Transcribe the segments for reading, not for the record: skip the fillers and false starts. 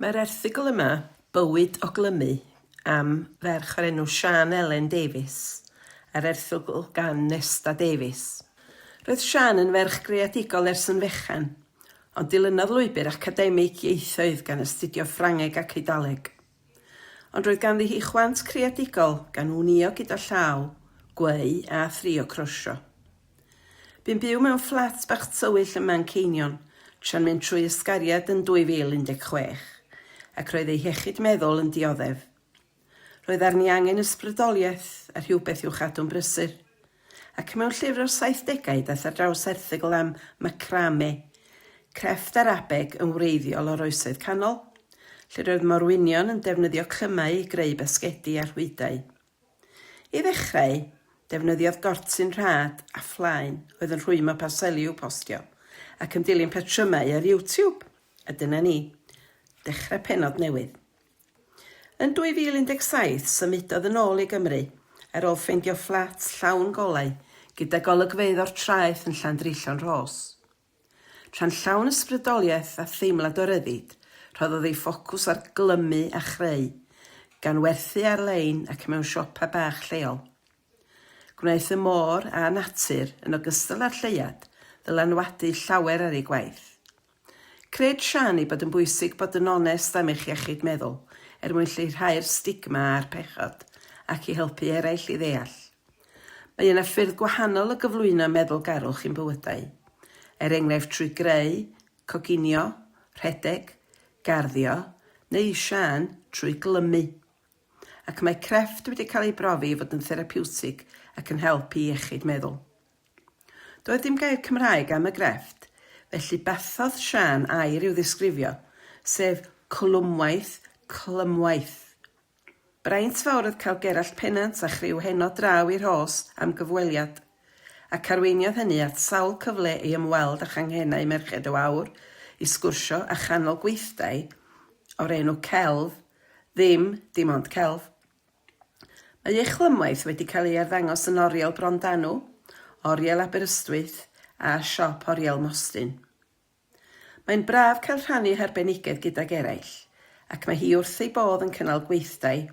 Mae'r erthygl yma, Bywyd o Glymu, am ferch o'r enw Siân Elen Davies, a'r erthygl gan Nesta Davies. Roedd Siân yn ferch greadigol ers yn fechan, ond dilynodd lwybr academig ieithoedd gan astudio Ffrangeg ac Eidaleg. Ond roedd ganddi hi chwant creadigol gan wnïo gyda llaw, gweu a thrio crosio. Bu'n byw mewn fflat bach tywyll ym Manceinion tra'n mynd trwy ysgariad yn 2016, ac roedd ei hiechyd meddwl yn dioddef. Roedd arni angen ysbrydoliaeth a rhywbeth i'w chadw'n brysur. Ac mewn llyfr o'r saithdegau daeth ar draws erthygl am macrame, crefft Arabeg yn wreiddiol o'r Oesoedd Canol, lle roedd morwynion yn defnyddio clymau i greu basgedi a rhwydau. I ddechrau, defnyddiodd gortyn rhad a phlaen oedd yn rhwymo parseli i'w postio, ac yn dilyn patrymau ar YouTube. A dyna ni. Dechrau pennod newydd. Yn 2017, symudodd yn ôl i Gymru, ar ôl ffeindio fflat llawn golau gyda golygfeydd o'r traeth yn Llandrillo'n Rhos. Tra'n llawn ysbrydoliaeth a theimlad o ryddid, rhoddodd ei ffocws ar glymu a chreu, gan werthu ar-lein ac mewn siopau bach lleol. Gwnaeth y môr a natur, yn ogystal â'r lleuad, ddylanwadu llawer ar ei gwaith. Cred Siân ei bod yn bwysig bod yn onest am eich iechyd meddwl, er mwyn lleihau'r stigma a'r pechod, ac i helpu eraill i ddeall. Mae yna ffyrdd gwahanol o gyflwyno meddylgarwch i'n bywydau, er enghraifft trwy greu, coginio, rhedeg, garddio, neu i Siân, trwy glymu. Ac mae crefft wedi cael ei brofi i fod yn therapiwtig ac yn help i iechyd meddwl. Doedd dim gair Cymraeg am y grefft, felly bathodd Siân air i'w ddisgrifio, sef cwlwmwaith, clymwaith. Braint fawr oedd cael Gerallt Pennant a chriw Heno draw i Rhos am gyfweliad, ac arweiniodd hynny at sawl cyfle i ymweld â changhennau Merched y Wawr i sgwrsio a chanol gweithdai o'r enw Celf, Ddim Dim Ond Celf. Mae ei chlymwaith wedi cael ei arddangos yn Oriel Brondanw, Oriel Aberystwyth a Siop Oriel Mostyn. Mae'n braf cael rhannu harbenigedd gydag eraill, ac mae hi wrth ei bodd yn cynnal gweithdai,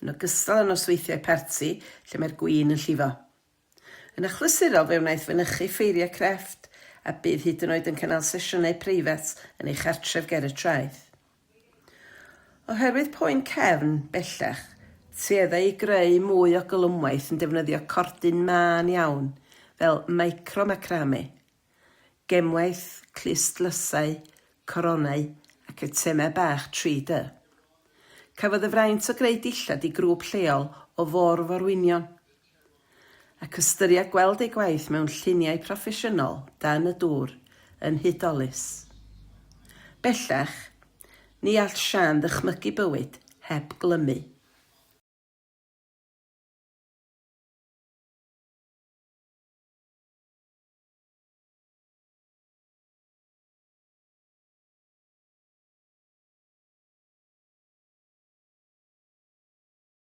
yn ogystal â nosweithiau parti lle mae'r gwin yn llifo. Yn achlysurol fe wnaeth fynychu ffeiriau crefft a bydd hyd yn oed yn cynnal sesiynau preifat yn ei chartref ger y traeth. Oherwydd poen cefn, bellach, tueddai i greu mwy o gylymwaith yn defnyddio cordyn mân iawn, fel micro-macrame. Gemwaith, clustdlysau, coronau ac eitemau bach 3D. Cafodd y fraint o greu dillad i grŵp lleol o fôr-forwynion, ac ystyria gweld eu gwaith mewn lluniau proffesiynol dan y dŵr yn hudolus. Bellach, ni all Siân ddychmygu bywyd heb glymu.